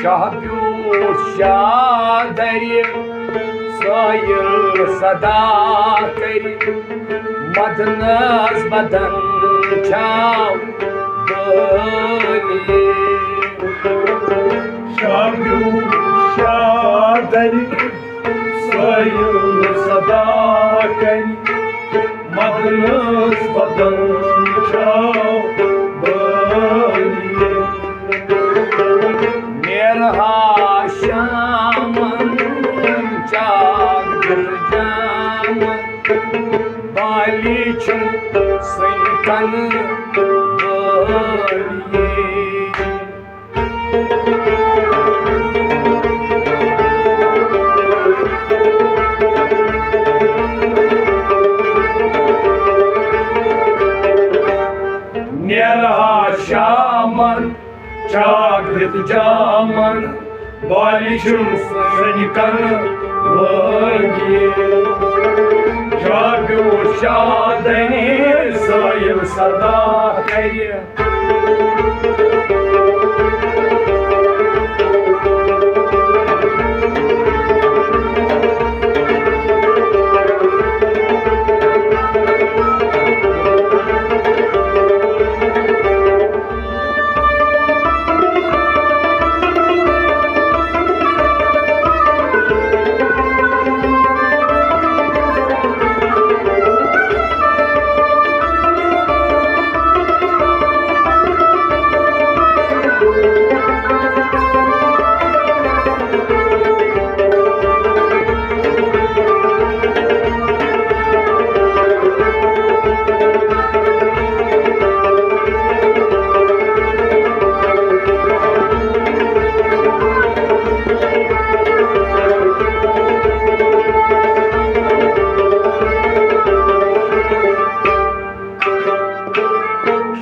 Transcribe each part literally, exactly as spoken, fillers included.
شاہ بیوٗٹھ شاہ دَرِ، سٲیِل صدا کَرِ، مدنَس بدن چھاو بٲلی۔ شاہ بیوٗٹھ شاہ دَرِ، سٲیِل صدا کَرِ، مدنَس بدن چھاو بٲلی۔ نیرہا شامن چاک دِل جامن، بالی چھُم سٕنٛدِ کنہٕ وٲلی۔ نیرہا شامن چاک دِتھ جامن، بالی چھُم سٕنٛدِ کنہٕ وٲلی۔ شاہ بیوٗٹھ شاہ دَرِ، سٲیِل صدا کَرِ۔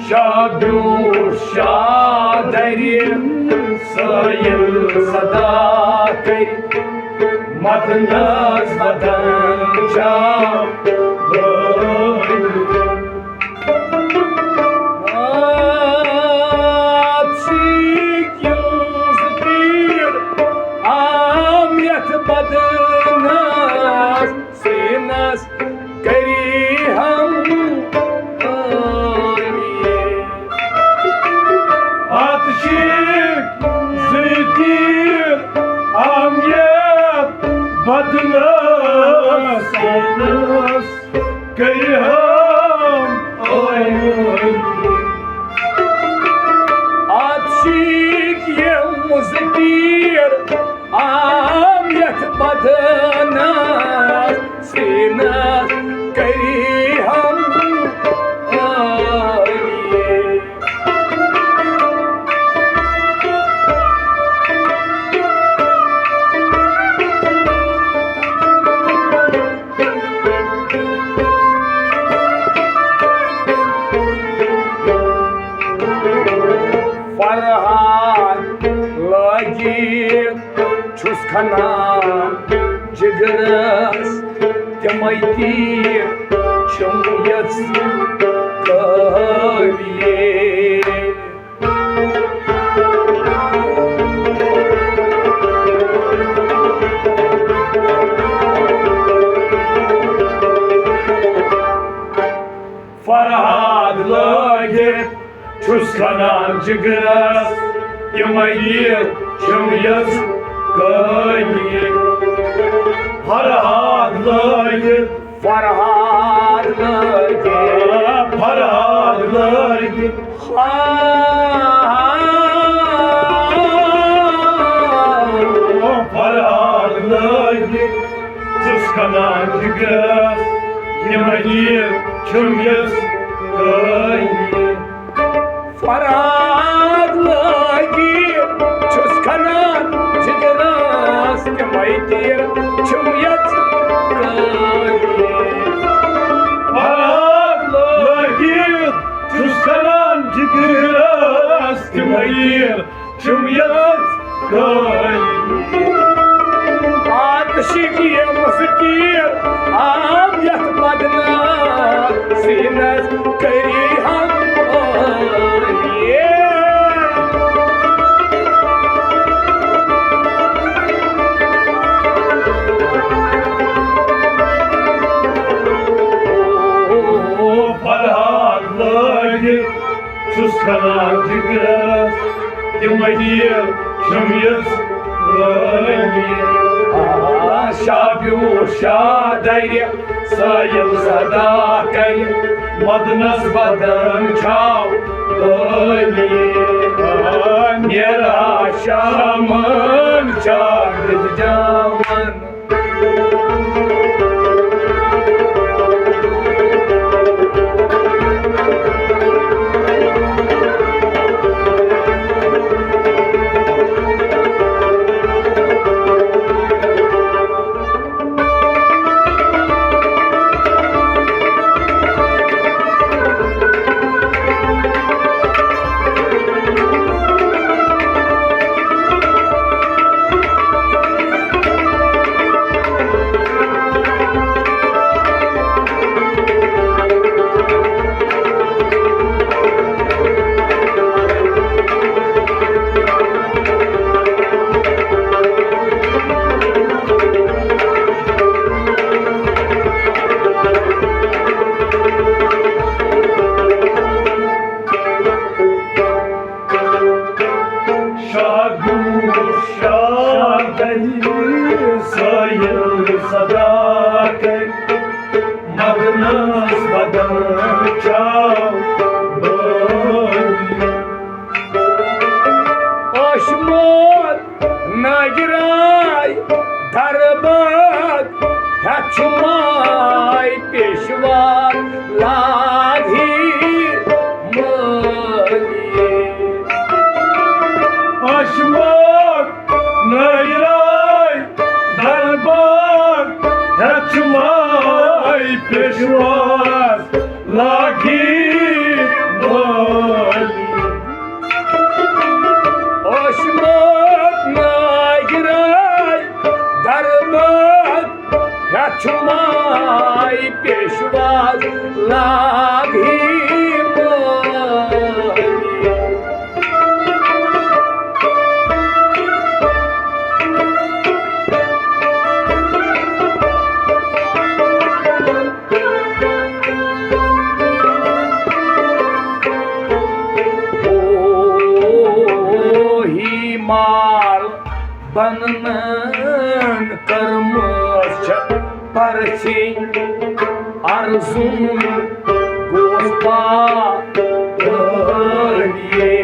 شاہ بیوٗٹھ شاہ دَرِ، سٲیِل صدا کَرِ، مدنَس بدن چھاو بٲلی۔ آتشِک یِم زٕ تیٖر آم یَتھ بدنَس سیٖنَس کٔری ہم عٲلی۔ آتشِک زٕ تیٖر آم یَتھ بدنَس سیٖنَس کٔری ہم عٲلی۔ آتشِک یِم زٕ تیٖر آم یَتھ بدنَس سیٖنَس کٔری ہم عٲلی۔ فرہاد لٲگِتھ چھُس کھنان جِگرَس، تِمَے تیٖر چھِم یَژھ کٲلیے۔ فرہاد لٲگِتھ چھُس کھنان جِگرَس، تِمَے یہِ چھِم یَژھ کٲلی۔ فرہاد لٲگِتھ، فرہاد لٲگِتھ، فرہاد لٲگِتھ، ہا، فرہاد لٲگِتھ۔ چھُس کھنان جِگرَس، یِمَے تیٖر چھِم یَژھ کٲلی۔ فرہاد لٲگِتھ چھُس کھنان جِگرَس، تِمَے تیٖر چھِم یَژھ کٲلی۔ فرہاد لٲگِتھ چھُس کھنان جِگرَس، تِمَے تیٖر چھِم یَژھ کٲلی۔ آتشِک یِم زٕ تیٖر آم یَتھ بدنَس سیٖنَس کٔری ہم عٲلی۔ تِمے دِیہِ شُمِس غٲلی۔ آ، شاہ بیوٗٹھ شاہ دَرِ سٲیِل صدا کَرِ، مدنس بدن چھاو غٲلی۔ آ، نیرا شامن چھا دِل جامن۔ شاہ گوٚو شاہ دَرِ سٲیِل صدا کَرِ، مدنس بدن چھاو غٲلی۔ اوشمور نٲگِراے دربار ہیٚتھ چھُ ماے پیشوا لاگہِ مٲلی۔ اوشمور نٲگِراے دربار ہیٚتھ چھُ ماے پیشوا لاگہِ مٲلی۔ اوشمور نٲگِراے دربار ہیٚتھ چھُ ماے پیشوا لاگہِ مٲلی۔ او ہی مال بنن کٔرمٕژ چھےٚ پرژھِنۍ ارزُن گوٚژھ پاک ٲریے۔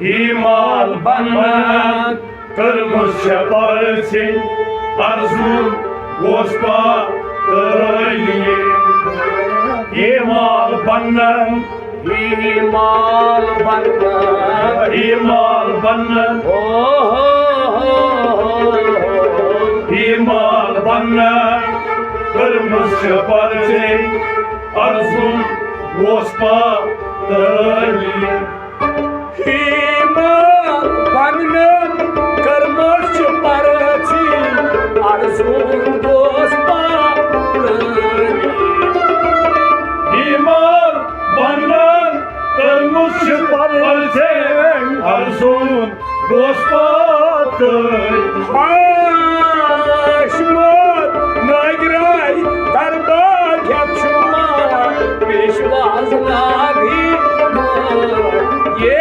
ہی مال بنن کٔرمٕژ چھےٚ پرژھِنۍ ارزُن گوٚژھ پاک ٲریے۔ ہی مال بنن ہی مال بنن۔ ہی مال بنن۔ او ہو ہو ہو ہو۔ ہی مال بنن۔ کٔرمٕژ چھےٚ پرژھِنۍ ارزُن گوٚژھ پاک ٲریے۔ ہی مال بنن۔ کٔرمٕژ چھےٚ پرژھِنۍ ارزُن گوٚژھ پاک ٲریے۔ ہی مال بنن۔ کٔرمٕژ چھےٚ پرژھِنۍ ارزُن گوٚژھ پاک ٲریے۔ اوشمور نٲگِراے دربار ہیٚتھ چھُ ماے پیشوا لاگہِ مٲلی۔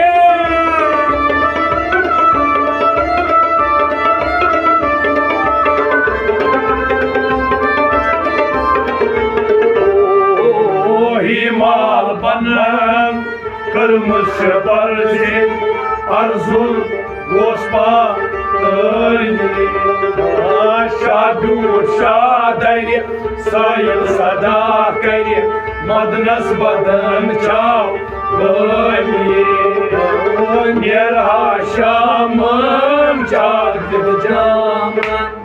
او ہی مال بنن۔ کٔرمٕژ چھےٚ پرژھِنۍ ارزُن گوٚژھ پاک ٲریے۔ شاہ بیوٗٹھ شاہ دَرِ سٲیِل صدا کَرِ، مدنس بدن چھاو ٲریے۔ نیرہا شامن چھا دِل جامن۔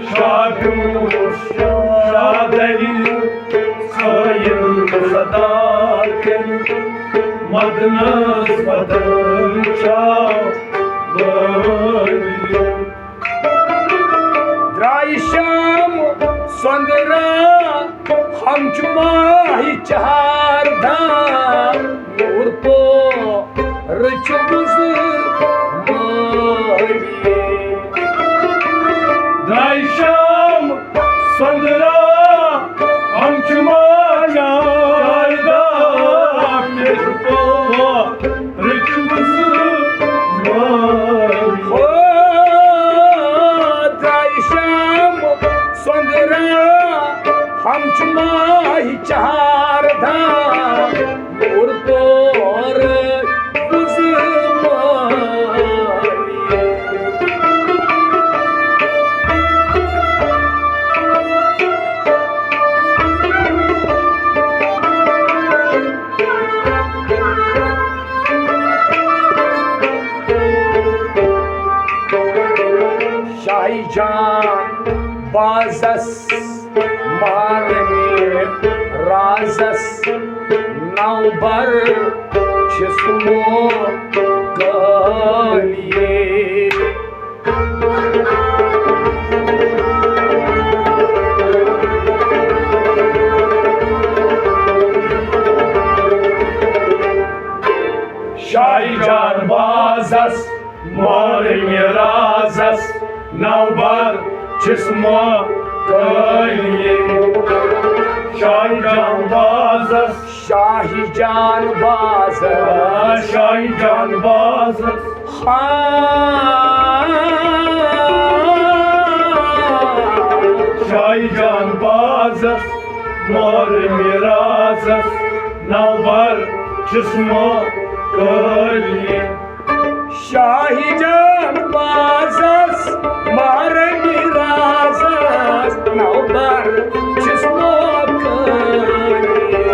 شاہ بیوٗٹھ شاہ دَرِ، سٲیِل صدا کٔرِتھ، مدنس مدن چھا بٲرِتھ۔ درٛایہِ شام سۄندرا، ہم چھُ ماہِ چہار دام، نوٗر پورٕچ وُزمٲری۔ درٛایہِ شام سۄندرا، ہم چھُ ماہِ چہار دام، نوٗر پورٕچ وُزمٲری۔ ہو، درٛایہِ شام سۄندرا، ہم چھُ ماہِ چہار دام، نوٗر پورٕچ وُزمٲری۔ شاہی جان بازس مارمی رازس نوبر چھس موکلیے۔ شاہی جان بازس مارمی رازس نوبر چھس موکلیے۔ شاہی جان بازس، شاہی جان بازس، شاہی جان بازس، ہاں۔ شاہی جان بازس مارمی رازس نوبر چھس موکلیے۔ شاہی جان بازس مارمی رازس نوبر چھس موکلیے۔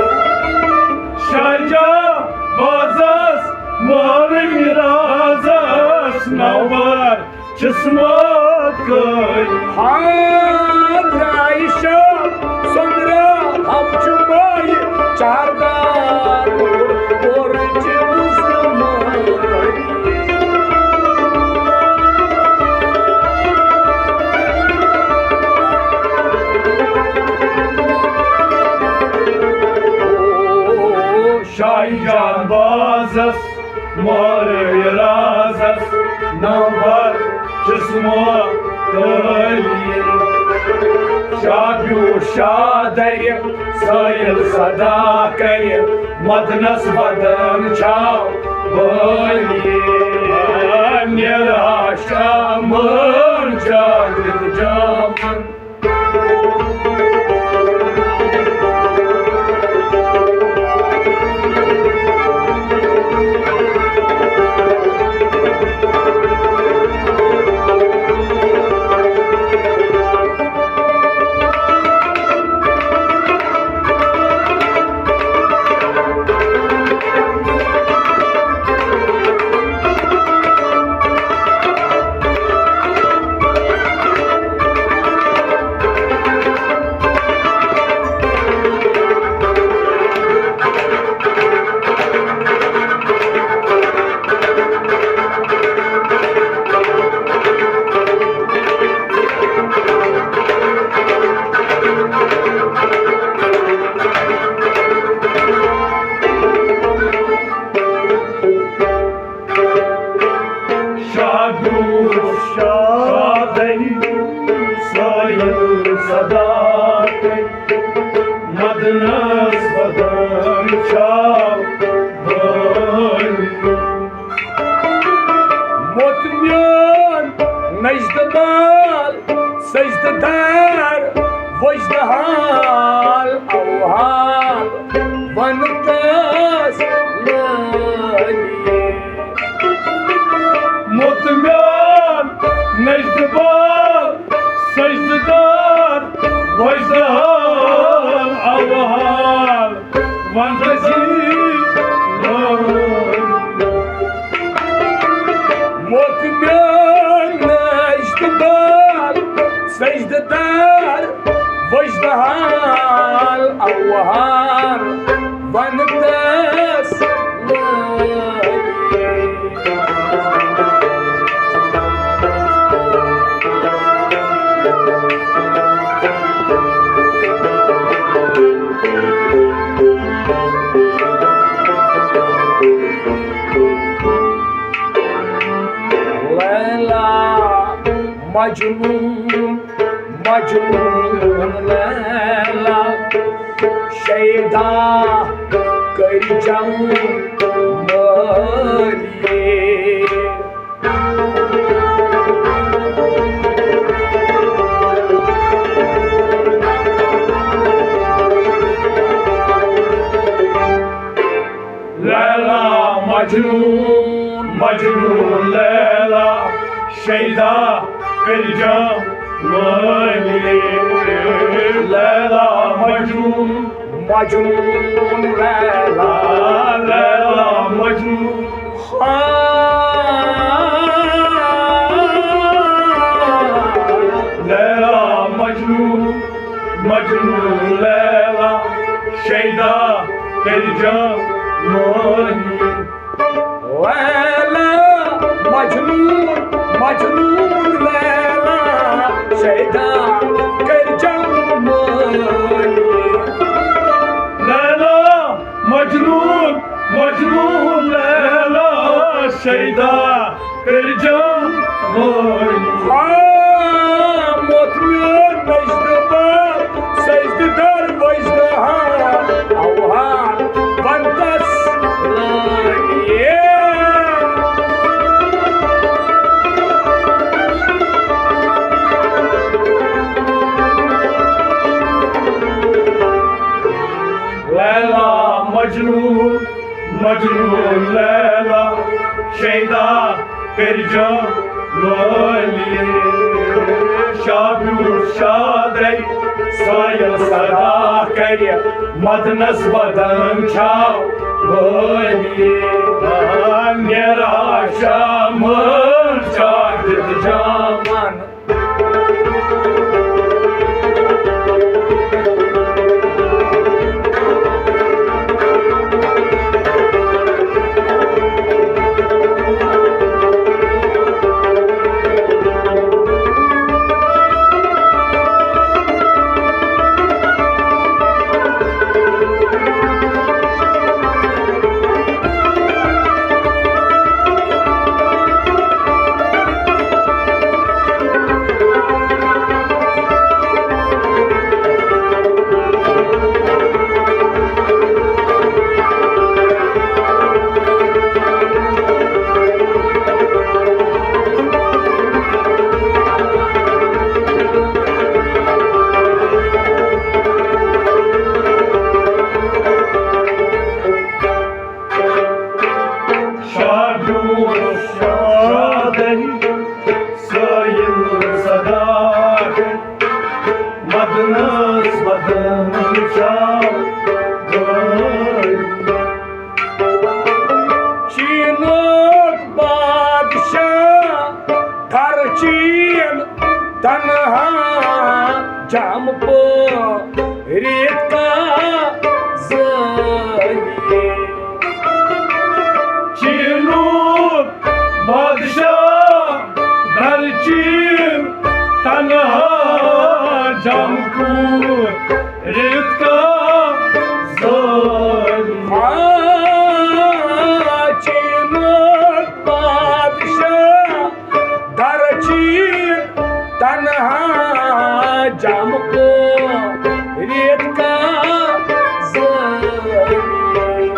شاہی جان بازس مارمی رازس نوبر چھس موکلیے۔ ہاں، درٛایہِ شام سۄندرا، ہم چھُ ماہِ چہار دام، نوٗر پورٕچ وُزمٲری۔ شاہی جان بازس مارمی رازس نوبر چھس موکلیے۔ شاہ بیوٗٹھ شاہ دَرِ، سٲیِل صدا کَرِ، مدنس ودن چھا بٲلیے۔ نیرا شامن جاگرت جامن۔ شاہ بیوٗٹھ شاہ دَرِ، سٲیِل صدا کَرِ، مدنس ودن چھا بٲلۍ۔ موت میون نجدٕ بال، سجدٕ دار، وجدٕ حال، اوحال، ونہٕ تس لٲنی۔ موت میون نجدٕ بال، سجدٕ دار، وجدٕ حال، اوحال، ونہٕ تس لٲنی۔ موت میون سجدٕ دار وجدٕ حال اوہار ونتس لٲگۍ۔ لیلا مجنون، مجنون لیلا، شیدا کٔرۍ جم مٲلیے۔ لیلا مجنون، مجنون لیلا، شیدا کٔرۍ جم مٲلیے۔ لیلا مجنون، مجنون لیلا، لیلا مجنون۔ لیلا مجنون، مجنون لیلا، شیدا کٔرۍ جم مٲلیے۔ لیلا مجنون، مجنون لیلا، شیدا کٔرۍ جم مٲلیے۔ لیلا مجنون، مجنون لیلا، شیدا کٔرۍ جم مٲلیے۔ آ، موت میون مجدٕ بار، سجدٕ در وجدٕ ہار، اوہار ونتس لٲگۍ۔ لیلا مجنون، مجنون لیلا، شیدا کٔرۍ جم مٲلیے۔ شاہ بیوٗٹھ شادے سٲیِل صدا کرِ، مدنس بدن چھاو وٲلیے۔ نیرا شامن چاٹھ جامن۔ شادوٗر شادن سٲیِل صدا مدنس بدن چاو گٲڑۍ۔ چیٖنُک بادشاہ خرچیٖن تنہا جام پٲرِتھ کا زٲوِیے۔ چیٖنُک بادشاہ خرچیٖن تنہا جام پٲرِتھ کا زٲوِیے۔ آ، چیٖنُک بادشاہ درچی تنہا جام پٲرِتھ کا زٲوِیے۔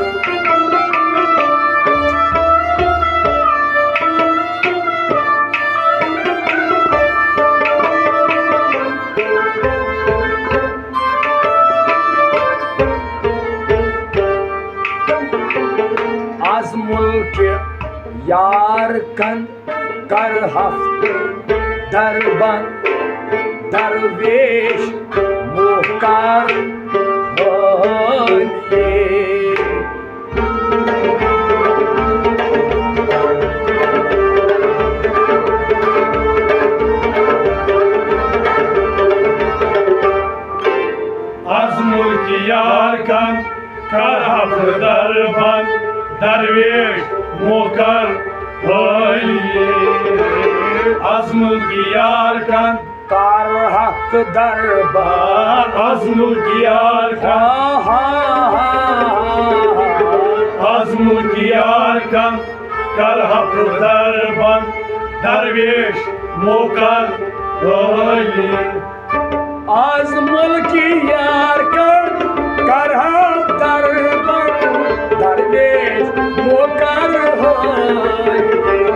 از ملکہِ یار کن کر ہفتہٕ دربند درویش موہ کار حٲلیے۔ دربند درویش موکل حالی، از ملکی یار کن کر حق دربار۔ از ملکی یار کن، آہا۔ از ملکی یار کن کر حق دربند درویش موکل حالی۔ از ملکی یار کن کر حق دربند درویش موکل حالی۔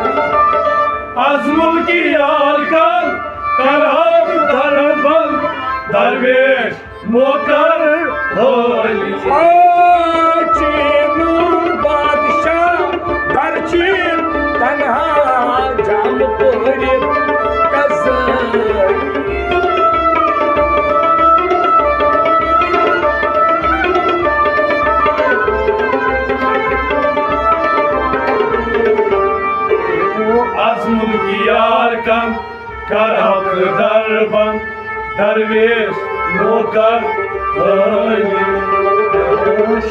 از ملکی یار کن کر حق دربند درویش موکل حالی۔ آ چین بادشاہ در چین تنہا جام پوری کزاری۔ از ملکی یار کن کر حق دربند درویش موکل حالی۔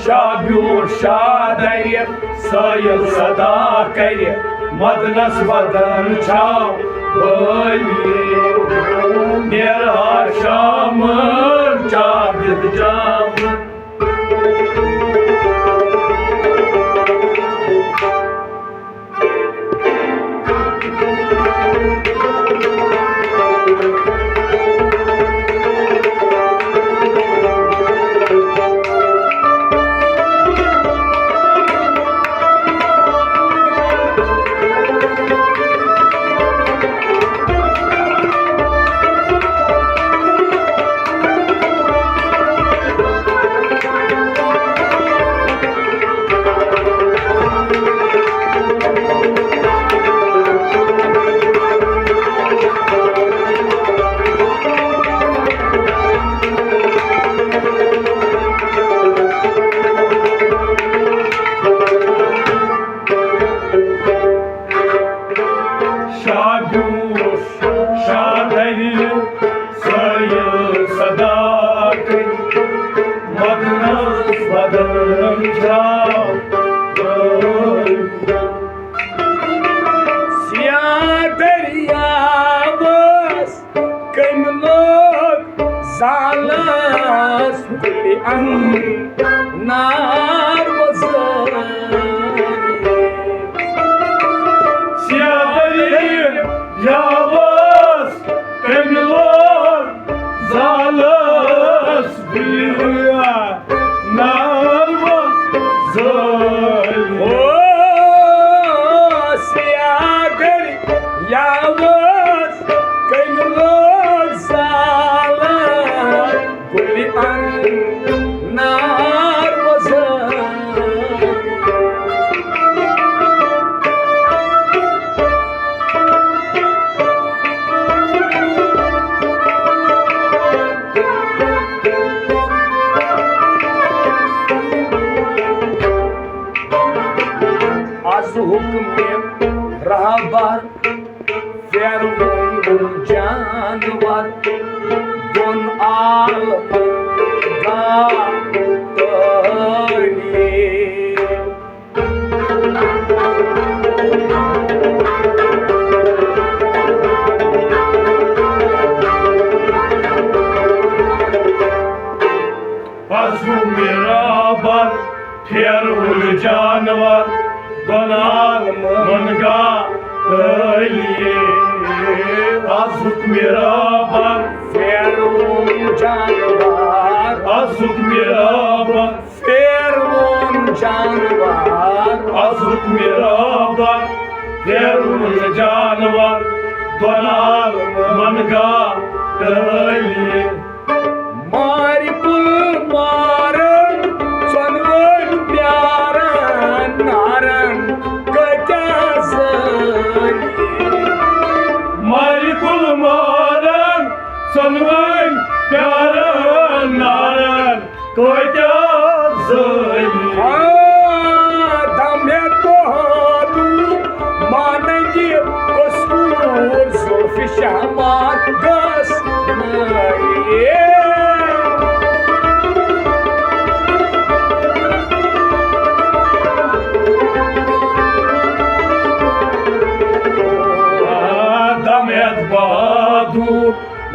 شاہ بیوٗٹھ شاہ درِ سٲیِل صدا کرِ مدنس بدن چھاو بٲلی۔ نیرہا شام چاہ دِتھ جام۔ شاہ بیوٗٹھ شاہ درِ سٲیِل صدا کٔرۍ مدنس بدن چھاو۔ سیاہ دٔریاوس کٔمۍ لوگ زالس گُلہِ انار وۄزٲلۍ۔ سیاہ دٔریاوس کٔمۍ لوگ زالس گُلہِ انار وۄزٲلۍ۔ او سیاہ دٔریاوس کٔمۍ لوگ زالس گُلہِ انار وۄزٲلۍ۔ از حُکمِ رہبر پھیروُن جانور دۄن عالمن گاٹٲلی۔ از حُکمِ رہبر پھیروُن جانور دۄن عالمن گاٹٲلی۔ از حُکمِ رہبر پھیروُن جانور۔ از حُکمِ رہبر پھیروُن جانور۔ از حُکمِ رہبر پھیروُن جانور دۄن عالمن گاٹٲلی۔ مارِ کُل مارن ژۄنوَے پیارن نارن کۭتیاہ زٲلۍ۔ مارِ کُل مارن ژۄنوَے پیارن نارن کۭتیاہ زٲلۍ۔ آ، دم ہیٚتھ بہادُر ماننگہِ کستوٗر زُلفِ شہمار گٔژھ نٲری۔ بہادُر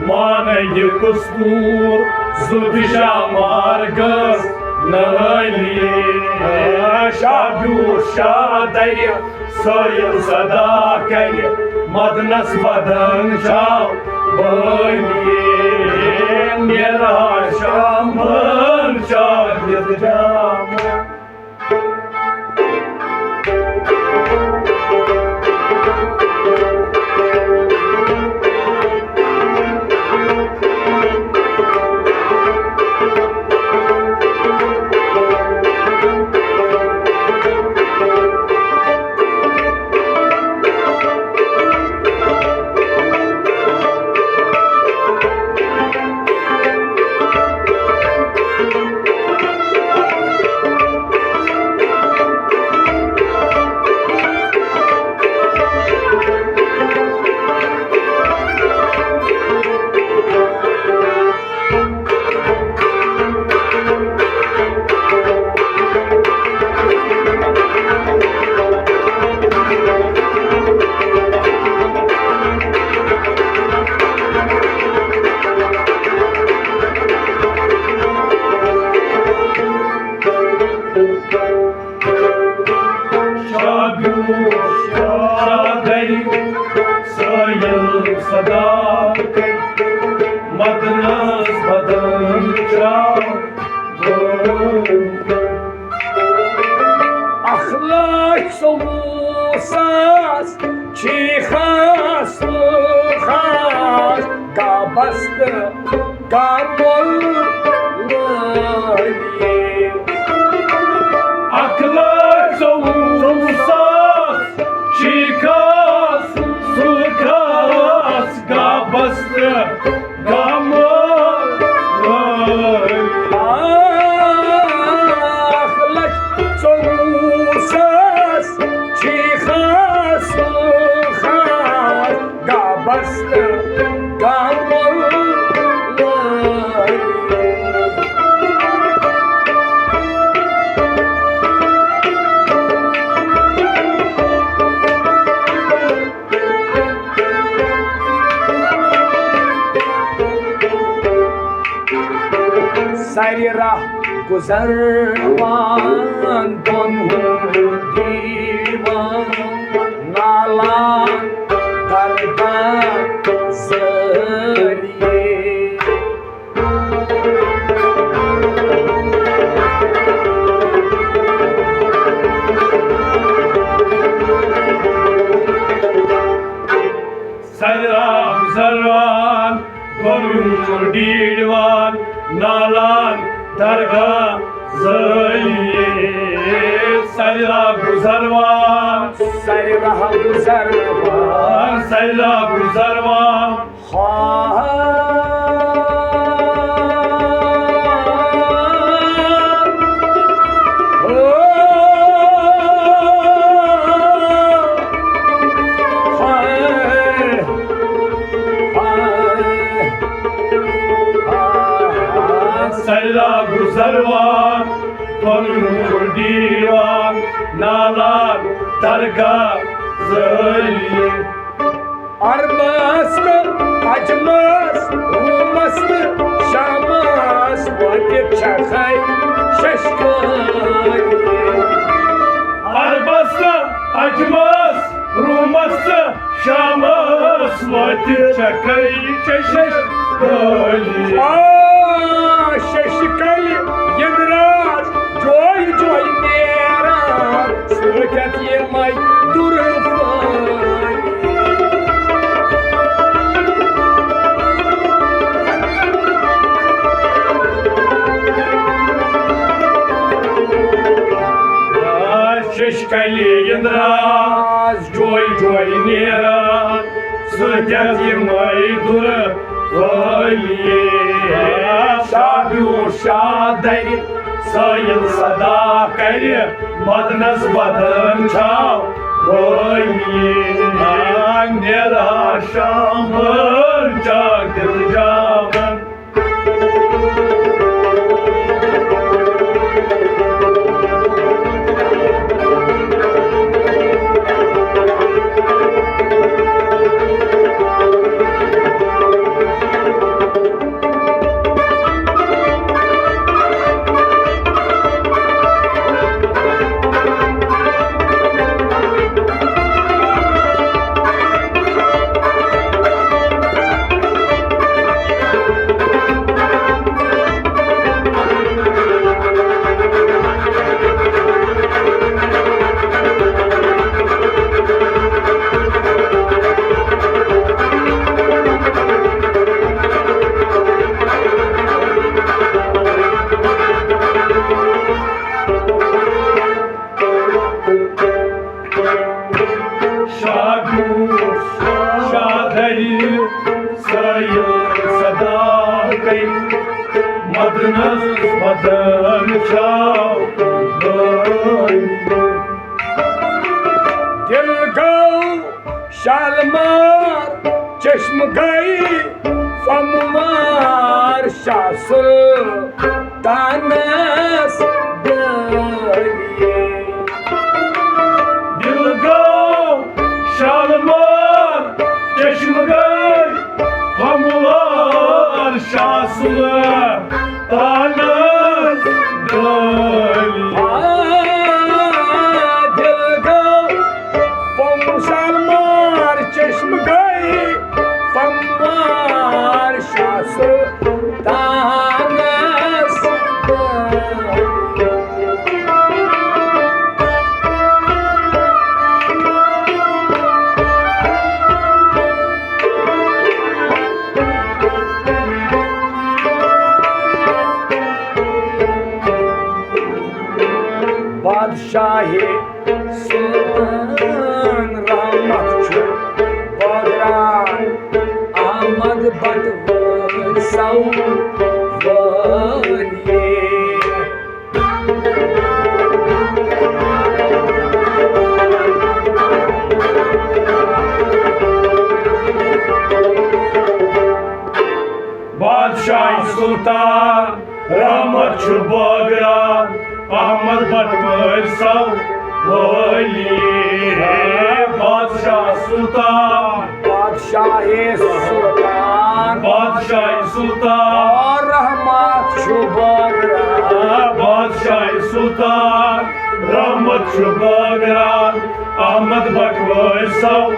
مانہٕ یہِ کُستوٗر، زُو دِشا مارگس نٲلی۔ شاہ بیوٗٹھ شاہ درِ سٲیِل صدا کرِ، مدنس بدن چھاو بٲلی۔ نیرا شامن شاگرد جام۔ شاہ بیوٗٹھ شاہ درِ سٲیِل صدا کرِ، مدنس بدن چھاو بٲلی۔ اکھ لچھ ژوٚوُہ ساس چھی خاص خاص گابس تہٕ گامل لٲلی۔ اکھ لچھ ژوٚوُہ ساس چھی خاص خاص گابس تہٕ گامل۔ اکھ لچھ ژوٚوُہ ساس چھی خاص خاص گابس تہٕ گامل۔ سرِ راہ گُزروان دۄن دیوان نالان درگاہ ذٔریعے۔ سرِ راہ گُزروان، گۄڈٕنیُک ڈیٖڈوان، نالان درگاہ ذٔریعے۔ سرِ راہ گُزروان، سرِ راہ گُزروان، سرِ راہ گُزروان۔ ہا۔ سرِ راہ گُزروان، پنُن دیوان، نالان درگاہ ذٔریعے۔ عربس تہٕ عجمس، رومس تہٕ شامس وٲتِتھ چھکھے ششکٲری۔ عربس تہٕ عجمس، رومس تہٕ شامس وٲتِتھ چھکھے ششکٲری۔ آ، ششکل یِنراج جوے جوے نیران، سۭتۍ یِمے دُرفٲنی۔ ششکلی اندراز جوے جوے نیران، سۭتۍ یِمے دُرفٲنی۔ شاہ بیوٗٹھ شاہ درِ سٲیِل صدا کرِ، مدنس بدن چھاو بٲنی۔ نیرا شامن چاکر جامن۔ سایہِ صدا کئی مدنس مدن چھاو بٲے۔ دل گو شالمار، چشم گئی فموار، شاہ سلطانس گئی۔ دل گو شالمار، چشم گئی فموار، شاہ سلطانس گئی۔ آ، دل گو فم شالمار، چشم گئی فموار، شاہ سلطانس گئی۔ بادشاہ سلطان رحمت چھُ بٲگران، احمد بٹوٲرۍ سو وٲلۍ۔ بادشاہ سلطان رحمت چھُ بٲگران، احمد بٹوٲرۍ سو وٲلی۔ بادشاہ سلطان، بادشاہ سلطان، بادشاہ سلطان، رحمت چھُ بٲگران۔ بادشاہ سلطان رحمت چھُ بٲگران، احمد بٹوٲرۍ سو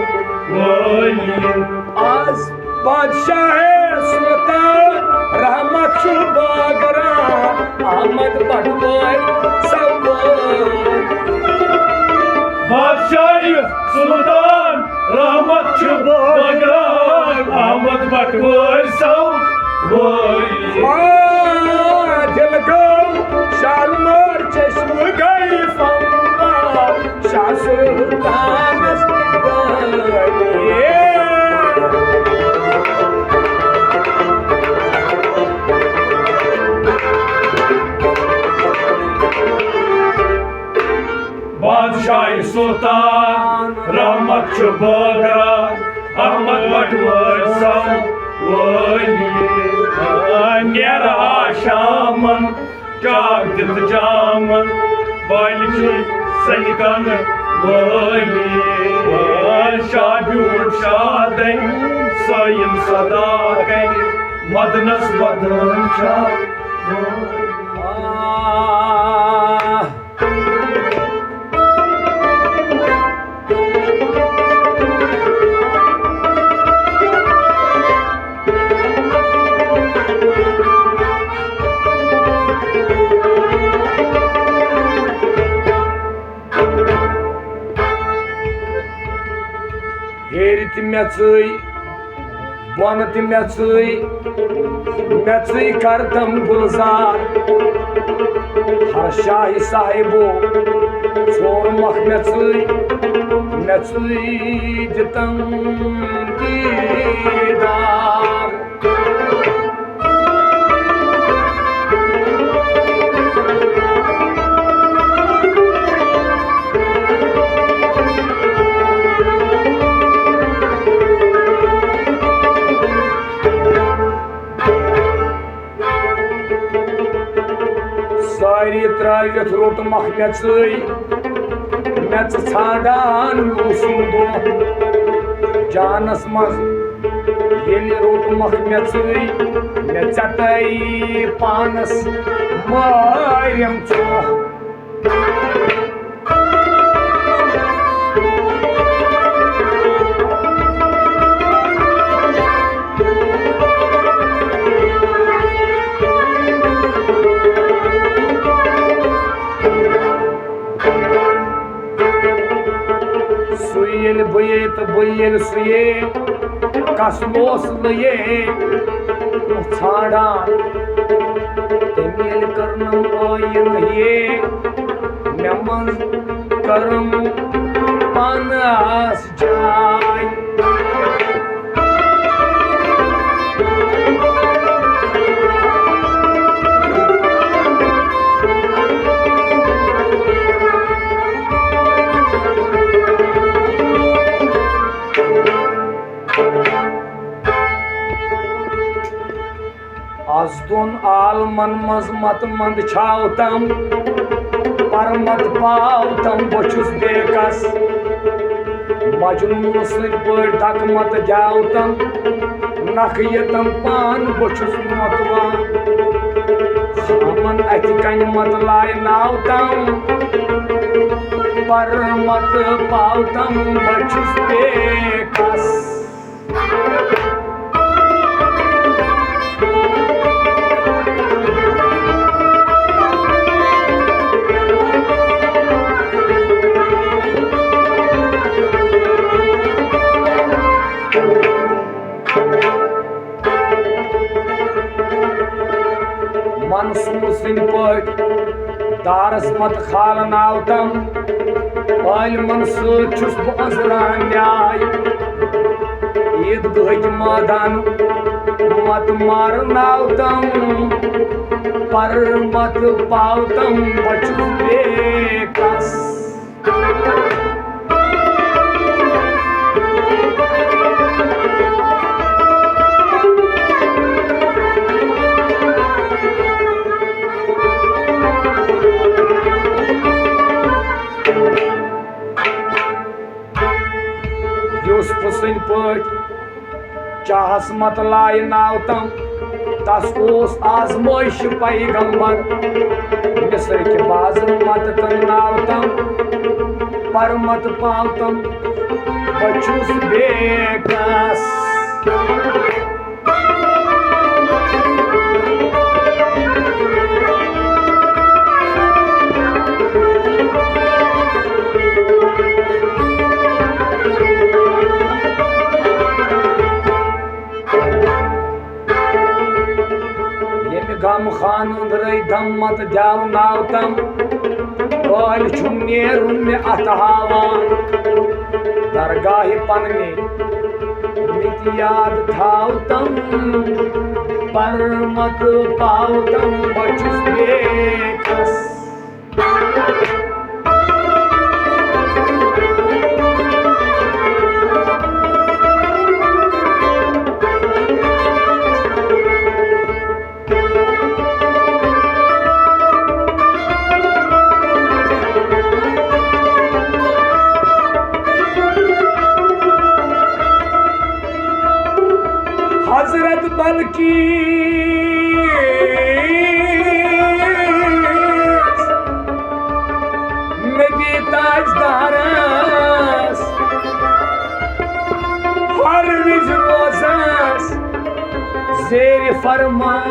وٲلی۔ آز بادشاہ سلطان رحمت چھُ بٲگران، احمد بٹوٲرۍ سو وٲلۍ۔ بادشاہ سلطان رحمت چھُ بٲگران، احمد بٹوٲرۍ سو وٲلۍ۔ آ، دل گو شالمار، چشم گئی فموار، شاہ سلطانس گئی۔ بادشاہ سلطان رحمت چھُ بٲگران، احمد بٹوٲرۍ سو وٲلی۔ نیرٕ ہا شامن چاکھ دِتھ جامن، بالہِ چھِ سنہِ کنہٕ وٲلی۔ شاہ بیوٗٹھ شاہ دنۍ، سٲیِم صدا کرِ، مدنس مدن چھا وٲلی۔ آہ۔ ہیٚرِ تہِ مےٚ ژٕے، بۄنہٕ تہِ مےٚ ژٕے، مےٚ ژٕے کردم گُلزار۔ ہر شاہہِ صاحبو ژور مۄکھ مےٚ ژٕے، مےٚ ژٕے دِتم دیٖدار۔ ساری ترٲوِتھ روٚٹ مکھ مےٚ ژٕے، مےٚ ژٕ ژھانٛڈان مےٚ اوسُم دۄہ۔ جانس منٛز ییٚلہِ روٚٹ مکھ مےٚ ژٕے، مےٚ ژےٚ تَے پانس مٲرِم ژوٚہ۔ سُے ییٚلہِ بہٕ یے تہٕ بہٕ ییٚلہِ سُہ یے، کس لوس لہے ژھانڈان۔ تٔمۍ ییٚلہِ کٔرنم ٲیٖن یے، مےٚ منٛز کٔرٕم پانس جاے۔ از دۄن عالمن منٛز مت منٛد چھاو تم، پر مت پاو تم، بہٕ چھُس بے کس۔ مجنون سٕنٛدۍ پٲٹھۍ دکہٕ مت دیاو تم، نکھٕ یتم پان بہٕ چھُس نوتوان۔ خامن اتھِ کنہِ مت لایہِ ناو تم، پر مت پاو تم، بہٕ چھُس بے کس۔ منصور سٕنٛدۍ پٲٹھۍ دارس مت کھالناو تم، عالمن سۭتۍ چھُس بہٕ أنٛزراوان نیاے۔ عیٖد گاہٕکۍ مٲدان مت مارناو تم، پر مت پاو تم، بہٕ چھُس بے کس۔ یوسف سٕنٛدۍ پٲٹھۍ چاہس مت لایہِ ناو تم، تس اوس آزمٲیش پیغمبر۔ مصر کہِ بازرٕ مت کٕنناو تم، پر مت پاو تم، بہٕ چھُس بے کس۔ ییٚمہِ غم خانہٕ أنٛدرَے دم مت دیاو ناو تم، ٲلۍ چھُم نیرُن مےٚ اَتھٕ ہاوان۔ درگاہہِ پننہِ مِتہِ یاد تھاو تم، پر مت پاو تم، بہٕ چھُس بے کس۔ حضرت بلقیس نبی تاجدارس ہر وِزِ روزس زیر فرمان۔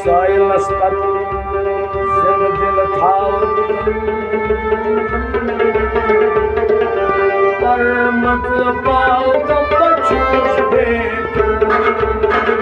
سٲیلس پتہٕ زِندٕ دِل تھاو۔ پر مت پاو تہٕ بہٕ چھُس بے کس۔